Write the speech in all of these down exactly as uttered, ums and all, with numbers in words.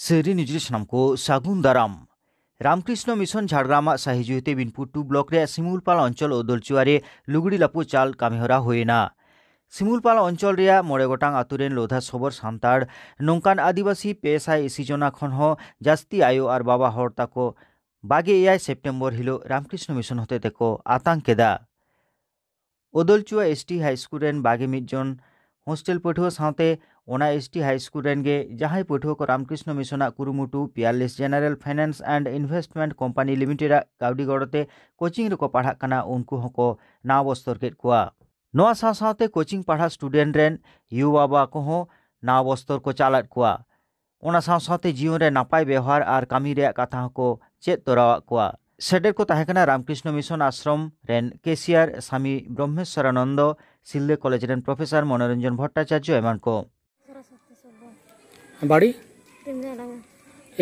ᱥᱟᱹᱨᱤ ᱱᱤᱭᱩᱡᱽ ᱨᱮ ᱥᱟᱱᱟᱢ ᱠᱚ ᱥᱟᱹᱜᱩᱱ ᱫᱟᱨᱟᱢ᱾ ᱨᱟᱢᱠᱨᱤᱥᱱᱚ ᱢᱤᱥᱚᱱ ᱡᱷᱟᱲᱜᱨᱟᱢ ᱟᱜ ᱥᱟᱹᱦᱤ ᱡᱩᱦᱤᱛᱮ ᱵᱤᱱᱯᱩᱨ ᱴᱩ ᱵᱞᱚᱠ ᱨᱮᱭᱟᱜ ᱥᱤᱢᱩᱞᱯᱟᱞ ᱚᱧᱪᱚᱞ ᱚᱫᱚᱞᱪᱩᱣᱟ ᱨᱮ ᱞᱩᱜᱽᱲᱤ ᱞᱟᱯᱚ ᱪᱟᱞ ᱠᱟᱹᱢᱤᱦᱚᱨᱟ ᱦᱩᱭᱮᱱᱟ᱾ ᱥᱤᱢᱩᱞᱯᱟᱞ ᱚᱧᱪᱚᱞ ᱨᱮᱭᱟᱜ ᱢᱚᱬᱮ ᱜᱚᱴᱟᱝ ᱟᱛᱳ ᱨᱮᱱ ᱞᱳᱫᱷᱟ ᱥᱚᱵᱚᱨ ᱥᱟᱱᱛᱟᱲ ᱱᱚᱝᱠᱟᱱ ᱟᱹᱫᱤᱵᱟᱹᱥᱤ ᱯᱮ ᱥᱟᱭ ᱤᱥᱤ ᱡᱚᱱᱟ ᱠᱷᱚᱱ ᱦᱚᱸ ᱡᱟᱹᱥᱛᱤ ᱟᱭᱳ ᱟᱨ ᱵᱟᱵᱟ ᱦᱚᱲ ᱛᱟᱠᱚ ᱵᱟᱜᱮ ᱮᱭᱟᱭ ᱥᱮᱯᱴᱮᱢᱵᱚᱨ ᱦᱤᱞᱳᱜ ᱨᱟᱢᱠᱨᱤᱥᱱᱚ ᱢᱤᱥᱚᱱ ᱦᱚᱛᱮ ᱛᱮᱠᱚ ᱟᱛᱟᱝ ᱠᱮᱫᱟ᱾ ᱚᱫᱚᱞᱪᱩᱣᱟ ᱮᱥ ᱴᱤ ᱦᱟᱭ ᱥᱠᱩᱞ ᱨᱮᱱ ᱵᱟᱜᱮ ᱢᱤᱫ ᱡᱚᱱ ᱦᱳᱥᱴᱮᱞ ᱯᱟᱹᱴᱷᱩᱣᱟᱹ ᱥᱟᱶᱛᱮ ᱚᱱᱟ ᱮᱥ ᱴᱤ ᱦᱟᱭ ᱥᱠᱩᱞ ᱨᱮᱱ ᱜᱮ ᱡᱟᱦᱟᱸᱭ ᱯᱟᱹᱴᱷᱩᱣᱟᱹ ᱠᱚ ᱨᱟᱢᱠᱨᱤᱥᱱᱚ ᱢᱤᱥᱚᱱᱟᱜ ᱠᱩᱨᱩᱢᱩᱴᱩ Peerless general finance and investment company limited ᱟᱜ ᱠᱟᱹᱣᱰᱤ ᱜᱚᱲᱚ ᱛᱮ ᱠᱳᱪᱤᱝ ᱨᱮᱠᱚ ᱯᱟᱲᱦᱟᱜ ᱠᱟᱱᱟ, ᱩᱱᱠᱩ ᱦᱚᱸᱠᱚ ᱱᱟᱣᱟ ᱵᱚᱥᱛᱚᱨ ᱠᱮᱫ ᱠᱚᱣᱟ᱾ ᱱᱚᱣᱟ ᱥᱟᱶ ᱥᱟᱶᱛᱮ ᱠᱳᱪᱤᱝ ᱯᱟᱲᱦᱟᱜ ᱥᱴᱩᱰᱮᱱᱴ ᱨᱮᱱ ᱭᱩ ᱵᱟᱵᱟ ᱠᱚᱦᱚᱸ ᱱᱟᱣᱟ ᱵᱚᱥᱛᱚᱨ ᱠᱚ ᱪᱟᱞᱟᱫ ᱠᱚᱣᱟ᱾ ᱚᱱᱟ ᱥᱟᱶ ᱥᱟᱶᱛᱮ ᱡᱤᱭᱚᱱ ᱨᱮ ᱱᱟᱯᱟᱭ ᱵᱮᱣᱦᱟᱨ ᱟᱨ ᱠᱟᱹᱢᱤ ᱨᱮᱭᱟᱜ ᱠᱟᱛᱷᱟ ᱦᱚᱸᱠᱚ ᱪᱮᱫ ᱛᱚᱨᱟᱣᱟᱫ ᱠᱚᱣᱟ᱾ ᱥᱮᱴᱮᱨ ᱠᱚ ᱛᱟᱦᱮᱸ ᱠᱟᱱᱟ ᱨᱟᱢᱠᱨᱤᱥᱱᱚ ᱢᱤᱥᱚᱱ ᱟᱥᱨᱚᱢ ᱨᱮᱱ ᱠᱮᱥᱤᱭᱟᱨ ᱥᱟᱢᱤ ᱵᱨᱚᱦᱢᱮᱥᱣᱚᱨᱟᱱᱚᱱᱫᱚ, ᱥᱤᱞᱫᱟᱹ ᱠᱚᱞᱮᱡᱽ ᱨᱮᱱ ᱯᱨᱚᱯᱷᱮᱥᱚᱨ ᱢᱚᱱᱳᱨᱚᱧᱡᱚᱱ ᱵᱷᱚᱴᱴᱟᱪᱟᱨᱡᱚ ᱮᱢᱟᱱ ᱠᱚ᱾ বাড়ি?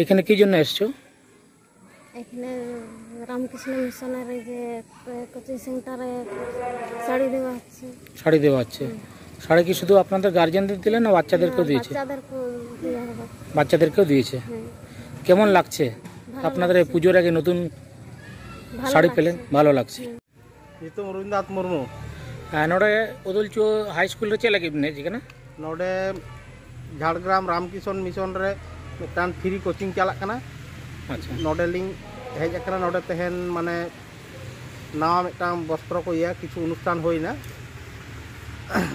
এখানে কি জন্য এসছো? এখানে রামকৃষ্ণ মিশনারি যে কোচিং সেন্টারে শাড়ি দেওয়া হচ্ছে। শাড়ি দেওয়া হচ্ছে। শাড়ি কি শুধু আপনাদের গার্জেনদের দিলে না বাচ্চাদেরকেও দিয়েছে? বাচ্চাদেরকেও দেওয়া হবে। বাচ্চাদেরকেও দিয়েছে। কেমন লাগছে আপনাদের এই পুজোর আগে নতুন শাড়ি পেলেন? ভালো লাগছে। ᱧᱩᱛᱩᱢ ᱨᱚᱵᱤᱱᱫᱨᱚᱱᱟᱛᱷ ᱢᱩᱨᱢᱩ᱾ ᱟᱨ ᱱᱚᱰᱮ ᱩᱫᱚᱞᱪᱩᱣᱟᱹ ᱦᱟᱭ ᱥᱠᱩᱞ ᱨᱮ ᱪᱮᱫ ᱞᱟᱹᱜᱤᱫ ᱵᱤᱱ ᱦᱮᱡ ᱟᱠᱟᱱᱟ? ᱱᱚᱰᱮ ᱡᱷᱟᱲᱜᱨᱟᱢ ᱨᱟᱢᱠᱨᱤᱥᱚᱱ ᱢᱤᱥᱚᱱ ᱨᱮ ᱢᱤᱫᱴᱟᱝ ᱯᱷᱨᱤ ᱠᱳᱪᱤᱝ ᱪᱟᱞᱟᱜ ᱠᱟᱱᱟ᱾ ᱟᱪᱪᱷᱟ᱾ ᱱᱚᱰᱮᱞᱤᱧ ᱦᱮᱡ ᱟᱠᱟᱱᱟ᱾ ᱱᱚᱰᱮ ᱛᱮᱦᱮᱧ ᱢᱟᱱᱮ ᱱᱟᱣᱟ ᱢᱤᱫᱴᱟᱝ ᱵᱚᱥᱛᱨᱚ ᱠᱚ ᱤᱭᱟᱹ ᱠᱤᱪᱷᱩ ᱚᱱᱩᱥᱴᱷᱟᱱ ᱦᱩᱭᱱᱟ᱾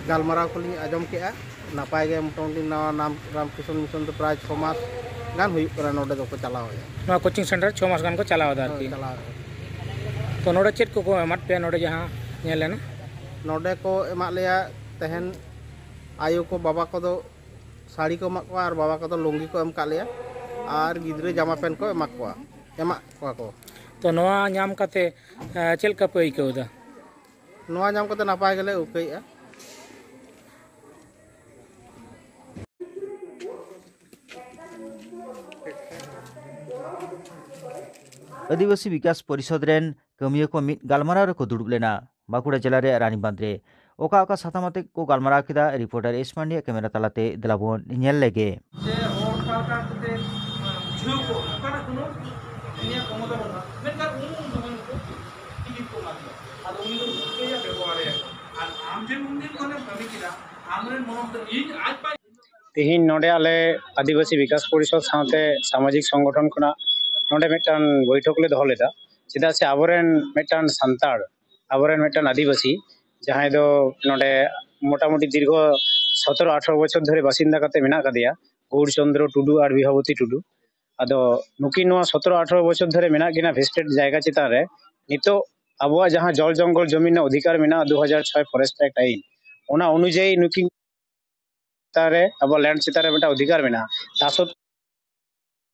ᱜᱟᱞᱢᱟᱨᱟᱣ ᱠᱚᱞᱤᱧ ᱟᱸᱡᱚᱢ ᱠᱮᱜᱼᱟ᱾ ᱱᱟᱯᱟᱭ ᱜᱮ ᱢᱚᱴᱟᱢᱩᱴᱤ ᱱᱟᱣᱟ ᱱᱟᱢ ᱨᱟᱢᱠᱨᱤᱥᱚᱱ ᱢᱤᱥᱚᱱ ᱫᱚ ᱯᱨᱟᱭ ᱪᱷᱚ ᱢᱟᱥ ᱜᱟᱱ ᱦᱩᱭᱩᱜ ᱠᱟᱱᱟ ᱱᱚᱰᱮ ᱫᱚᱠᱚ ᱪᱟᱞᱟᱣ ᱮᱫᱟ᱾ ᱱᱚᱣᱟ ᱠᱳᱪᱤᱝ ᱥᱮᱱᱴᱟᱨ ᱪᱷᱚ ᱢᱟᱥ ᱜᱟᱱ ᱠᱚ ᱪᱟᱞᱟᱣ ᱮᱫᱟ ᱟᱨᱠᱤ᱾ ᱦᱳᱭ, ᱪᱟᱞᱟᱣ ᱮᱫᱟ᱾ ᱛᱚ ᱱᱚᱰᱮ ᱪᱮᱫ ᱠᱚᱠᱚ ᱮᱢᱟᱫ ᱯᱮᱭᱟ ᱱᱚᱰᱮ ᱡᱟᱦᱟᱸ ᱧᱮᱞ ᱮᱱᱟ? ᱱᱚᱰᱮ ᱠᱚ ᱮᱢᱟᱫ ᱞᱮᱭᱟ ᱛᱟᱦᱮᱱ ᱟᱭᱳ ᱠᱚ ᱵᱟᱵᱟ ᱠᱚᱫᱚ ᱥᱟᱹᱲᱤ ᱠᱚ ᱮᱢᱟᱫ ᱠᱚᱣᱟ ᱟᱨ ᱵᱟᱵᱟ ᱠᱚᱫᱚ ᱞᱩᱝᱜᱤ ᱠᱚ ᱮᱢ ᱠᱟᱫ ᱞᱮᱭᱟ ᱟᱨ ᱜᱤᱫᱽᱨᱟᱹ ᱡᱟᱢᱟ ᱯᱮᱱᱴ ᱠᱚ ᱮᱢᱟᱫ ᱠᱚᱣᱟ, ᱮᱢᱟᱫ ᱠᱚᱣᱟ ᱠᱚ᱾ ᱛᱚ ᱱᱚᱣᱟ ᱧᱟᱢ ᱠᱟᱛᱮ ᱮ, ᱪᱮᱫ ᱞᱮᱠᱟ ᱯᱮ ᱟᱹᱭᱠᱟᱹᱣ ᱮᱫᱟ? ᱱᱚᱣᱟ ᱧᱟᱢ ᱠᱟᱛᱮ ᱱᱟᱯᱟᱭ ᱜᱮᱞᱮ ᱟᱹᱭᱠᱟᱹᱣᱮᱫᱼᱟ᱾ ᱟᱹᱫᱤᱵᱟᱹᱥᱤ ᱵᱤᱠᱟᱥ ᱯᱚᱨᱤᱥᱚᱫᱽ ᱨᱮᱱ ᱠᱟᱹᱢᱤᱭᱟᱹ ᱠᱚ ᱢᱤᱫ ᱜᱟᱞᱢᱟᱨᱟᱣ ᱨᱮᱠᱚ ᱫᱩᱲᱩᱵ ᱞᱮᱱᱟ ᱵᱟᱸᱠᱩᱲᱟ ᱡᱮᱞᱟ ᱨᱮᱭᱟᱜ ᱨᱟᱱᱤᱵᱟᱸᱫᱷ ᱨᱮ᱾ ᱚᱠᱟ ᱚᱠᱟ ᱥᱟᱛᱟᱢ ᱟᱛᱮ ᱠᱚ ᱜᱟᱞᱢᱟᱨᱟᱣ ᱠᱮᱫᱟ, ᱨᱤᱯᱳᱨᱴᱟᱨ ᱮᱥ ᱯᱟᱱᱰᱮᱭᱟᱜ ᱠᱮᱢᱮᱨᱟ ᱛᱟᱞᱟᱛᱮ ᱫᱮᱞᱟ ᱵᱚᱱ ᱧᱮᱞ ᱞᱮᱜᱮ᱾ ᱡᱮ ᱦᱚᱲ ᱚᱠᱟ ᱞᱮᱠᱟ ᱠᱟᱛᱮ ᱵᱩᱡᱷᱟᱹᱣ ᱠᱚ ᱚᱱᱠᱟᱱᱟᱜ ᱠᱳᱱᱳ ᱩᱱᱤᱭᱟᱜ ᱠᱷᱚᱢᱚᱛᱟ ᱵᱟᱹᱱᱩᱜᱼᱟ᱾ ᱢᱮᱱᱠᱷᱟᱱ ᱩᱱ ᱩᱱ ᱥᱚᱢᱚᱭ ᱩᱱᱠᱩ ᱴᱤᱠᱤᱴ ᱠᱚ ᱮᱢᱟ ᱫᱮᱭᱟ᱾ ᱟᱫᱚ ᱩᱱᱤ ᱫᱚ ᱨᱟᱹᱥᱠᱟᱹᱭᱟ, ᱵᱮᱵᱚᱦᱟᱨᱮᱭᱟ᱾ ᱟᱨ ᱟᱢ ᱡᱮ ᱩᱱᱫᱤᱱ ᱠᱷᱚᱱᱮᱢ ᱠᱟᱹᱢᱤ ᱠᱮᱫᱟ, ᱟᱢᱨᱮᱱ ᱢᱚᱱᱚ ᱫᱚ ᱤᱧ ᱟᱡ ᱯᱟᱸᱡᱟ ᱛᱮᱦᱮᱧ ᱱᱚᱰᱮ ᱟᱞᱮ ᱟᱹᱫᱤᱵᱟᱹᱥᱤ ᱵᱤᱠᱟᱥ ᱯᱚᱨᱤᱥᱚᱫᱽ ᱥᱟᱶᱛᱮ ᱥᱟᱢᱟᱡᱤᱠ ᱥᱚᱝᱜᱚᱴᱷᱚᱱ ᱠᱷᱚᱱᱟᱜ ᱱᱚᱰᱮ ᱢᱤᱫᱴᱟᱝ ᱵᱳᱭᱴᱷᱚᱠ ᱞᱮ ᱫᱚᱦᱚ ᱞᱮᱫᱟ᱾ ᱪᱮᱫᱟᱜ ᱥᱮ ᱟᱵᱚᱨᱮᱱ ᱢᱤᱫᱴᱟᱝ ᱥᱟᱱᱛᱟᱲ, ᱟᱵᱚᱨᱮᱱ ᱢᱤᱫᱴᱟᱝ ᱟᱹᱫᱤᱵᱟᱹᱥᱤ, ᱡᱟᱦᱟᱸᱭ ᱫᱚ ᱱᱚᱰᱮ ᱢᱚᱴᱟᱢᱩᱴᱤ ᱫᱤᱨᱜᱷᱚ ᱥᱚᱛᱨᱚ ᱟᱴᱷᱨᱚ ᱵᱚᱪᱷᱚᱨ ᱫᱷᱚᱨᱮ ᱵᱟᱥᱤᱱᱫᱟ ᱠᱟᱛᱮ ᱢᱮᱱᱟᱜ ᱟᱠᱟᱫᱮᱭᱟ, ᱜᱳᱣᱩᱨ ᱪᱚᱱᱫᱨᱚ ᱴᱩᱰᱩ ᱟᱨ ᱵᱤᱵᱷᱟᱵᱚᱛᱤ ᱴᱩᱰᱩ᱾ ᱟᱫᱚ ᱱᱩᱠᱤᱱ ᱱᱚᱣᱟ ᱥᱚᱛᱨᱚ ᱟᱴᱷᱨᱚ ᱵᱚᱪᱷᱚᱨ ᱫᱷᱚᱨᱮ ᱢᱮᱱᱟᱜ ᱠᱤᱱᱟ ᱵᱷᱮᱥᱴᱮᱰ ᱡᱟᱭᱜᱟ ᱪᱮᱛᱟᱱ ᱨᱮ᱾ ᱱᱤᱛᱚᱜ ᱟᱵᱚᱣᱟᱜ ᱡᱟᱦᱟᱸ ᱡᱚᱞ ᱡᱚᱝᱜᱚᱞ ᱡᱚᱢᱤ ᱨᱮᱱᱟᱜ ᱚᱫᱷᱤᱠᱟᱨ ᱢᱮᱱᱟᱜᱼᱟ, ᱫᱩ ᱦᱟᱡᱟᱨ ᱪᱷᱚᱭ ᱯᱷᱚᱨᱮᱥᱴ ᱮᱠᱴ ᱟᱭᱤᱱ, ᱚᱱᱟ ᱚᱱᱩᱡᱟᱭᱤ ᱱᱩᱠᱤᱱ ᱪᱮᱛᱟᱱ ᱨᱮ, ᱟᱵᱚᱣᱟᱜ ᱞᱮᱱᱰ ᱪᱮᱛᱟᱱ ᱨᱮ ᱢᱤᱫᱴᱟᱝ ᱚᱫᱷᱤᱠᱟᱨ ᱢᱮᱱᱟᱜᱼᱟ᱾ ᱛᱟ ᱥᱚᱛ-,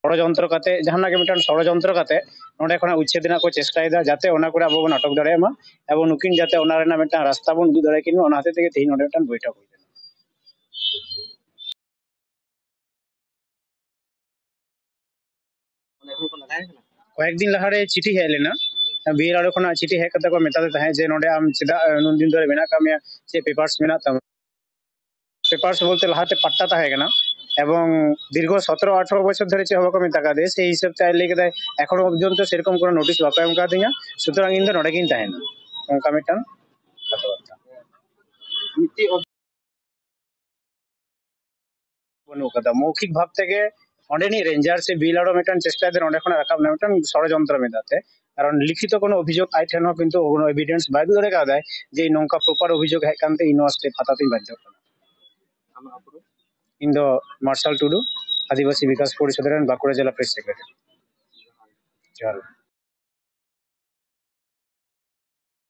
ᱥᱚᱲᱚᱡᱚᱱᱛᱨᱚ ᱠᱟᱛᱮ, ᱡᱟᱦᱟᱱᱟᱜ ᱜᱮ ᱢᱤᱫᱴᱟᱝ ᱥᱚᱲᱚᱡᱚᱱᱛᱨᱚ ᱠᱟᱛᱮ ᱱᱚᱸᱰᱮ ᱠᱷᱚᱱᱟᱜ ᱩᱪᱪᱷᱮᱫ ᱨᱮᱱᱟᱜ ᱠᱚ ᱪᱮᱥᱴᱟᱭᱮᱫᱟ, ᱡᱟᱛᱮ ᱚᱱᱟ ᱠᱚᱨᱮ ᱟᱵᱚ ᱵᱚᱱ ᱟᱴᱚᱠ ᱫᱟᱲᱮᱭᱟᱜ ᱢᱟ ᱮᱵᱚᱝ ᱱᱩᱠᱤᱱ ᱡᱟᱛᱮ ᱚᱱᱟ ᱨᱮᱱᱟᱜ ᱢᱤᱫᱴᱟᱝ ᱨᱟᱥᱛᱟ ᱵᱚᱱ ᱩᱫᱩᱜ ᱫᱟᱲᱮᱭᱟᱠᱤᱱ ᱢᱟ᱾ ᱚᱱᱟ ᱦᱚᱛᱮᱡ ᱛᱮᱜᱮ ᱛᱮᱦᱮᱧ ᱱᱚᱸᱰᱮ ᱢᱤᱫᱴᱟᱝ ᱵᱳᱭᱴᱷᱚᱠ ᱦᱩᱭ ᱞᱮᱱᱟ᱾ ᱠᱚᱭᱮᱠ ᱫᱤᱱ ᱞᱟᱦᱟᱨᱮ ᱪᱤᱴᱷᱤ ᱦᱮᱡ ᱞᱮᱱᱟ, ᱵᱤᱮᱞᱟᱨᱳ ᱠᱷᱚᱱᱟᱜ ᱪᱤᱴᱷᱤ ᱦᱮᱡ ᱠᱟᱛᱮ ᱠᱚ ᱢᱮᱛᱟᱫᱮ ᱛᱟᱦᱮᱸᱫ ᱡᱮ, "ᱱᱚᱸᱰᱮ ᱟᱢ ᱪᱮᱫᱟᱜ ᱱᱩᱱ ᱫᱤᱱ ᱫᱷᱚᱨᱮ ᱢᱮᱱᱟᱜ ᱟᱠᱟᱫ ᱢᱮᱭᱟ, ᱪᱮᱫ ᱯᱮᱯᱟᱨᱥ ᱢᱮᱱᱟᱜ ᱛᱟᱢᱟ?" ᱯᱮᱯᱟᱨᱥ ᱵᱚᱞᱛᱮ ᱞᱟᱦᱟᱛᱮ ᱯᱟᱴᱴᱟ ᱛᱟᱦᱮᱸ ᱠᱟᱱᱟ ᱮᱵᱚᱝ ᱫᱤᱨᱜᱷᱚ ᱥᱚᱛᱨᱚ ᱟᱴᱷᱨᱚ ᱵᱚᱪᱷᱚᱨ ᱫᱷᱚᱨᱮ ᱪᱮᱫ ᱦᱚᱸ ᱵᱟᱠᱚ ᱢᱮᱛᱟ ᱠᱟᱫᱮᱭᱟ᱾ ᱥᱮᱭ ᱦᱤᱥᱟᱹᱵ ᱛᱮ ᱟᱡ ᱞᱟᱹᱭ ᱠᱮᱫᱟᱭ, "ᱮᱠᱷᱚᱱᱳ ᱯᱚᱨᱡᱚᱱᱛᱚ ᱥᱮᱨᱚᱠᱚᱢ ᱠᱳᱱᱳ ᱱᱳᱴᱤᱥ ᱵᱟᱠᱚ ᱮᱢ ᱠᱟᱣᱫᱤᱧᱟ, ᱥᱩᱛᱚᱨᱟᱝ ᱤᱧ ᱫᱚ ᱱᱚᱸᱰᱮ ᱜᱤᱧ ᱛᱟᱦᱮᱱᱟ᱾" ᱚᱱᱠᱟ ᱢᱤᱫᱴᱟᱝ ᱠᱟᱛᱷᱟᱵᱟᱨᱛᱟ᱾ ᱢᱤᱫᱴᱤᱡ ᱵᱟᱹᱱᱩᱜ ᱠᱟᱫᱟ᱾ ᱢᱳᱣᱠᱷᱤᱠ ᱵᱷᱟᱵ ᱛᱮᱜᱮ ᱚᱸᱰᱮᱱᱤᱡ ᱨᱮᱧᱡᱟᱨ ᱥᱮ ᱵᱤᱮᱞᱟᱨᱳ ᱢᱤᱫᱴᱟᱝ ᱪᱮᱥᱴᱟᱭ ᱫᱟ ᱱᱚᱸᱰᱮ ᱠᱷᱚᱱᱟᱜ ᱨᱟᱠᱟᱵ ᱨᱮᱱᱟᱜ ᱢᱤᱫᱴᱟᱝ ᱥᱚᱲᱚᱡᱚᱱᱛᱨᱚ ᱢᱮᱱᱟᱜ ᱛᱮ, ᱠᱟᱨᱚᱱ ᱞᱤᱠᱷᱤᱛᱚ ᱠᱳᱱᱳ ᱚᱵᱷᱤᱡᱳᱜᱽ ᱟᱡ ᱴᱷᱮᱱ ᱦᱚᱸ ᱠᱤᱱᱛᱩ ᱠᱳᱱᱳ ᱮᱵᱷᱤᱰᱮᱱᱥ ᱵᱟᱭ ᱩᱫᱩᱜ ᱫᱟᱲᱮ ᱠᱟᱣᱫᱟᱭ ᱡᱮ ᱤᱧ ᱱᱚᱝᱠᱟ ᱯᱨᱚᱯᱟᱨ ᱚᱵᱷᱤᱡᱳᱜᱽ ᱦᱮᱡ ᱠᱟᱱᱛᱮ ᱤᱧ ᱱᱚᱣᱟ ᱥᱴᱮᱯ ᱦᱟᱛᱟᱣ ᱛᱤᱧ ᱵᱟᱫᱽᱫᱷᱚᱜ ᱠᱟᱱᱟ᱾ ᱟᱢᱟᱜ ᱩᱯᱨᱩᱢ? ᱤᱧ ᱫᱚ ᱢᱟᱨᱥᱟᱞ ᱴᱩᱰᱩ, ᱟᱹᱫᱤᱵᱟᱹᱥᱤ ᱵᱤᱠᱟᱥ ᱯᱚᱨᱤᱥᱚᱫᱽ ᱨᱮᱱ ᱵᱟᱸᱠᱩᱲᱟ ᱡᱮᱞᱟ ᱯᱨᱮᱥ ᱥᱮᱠᱨᱮᱴᱟᱨᱤ᱾ ᱡᱚᱦᱟᱨ᱾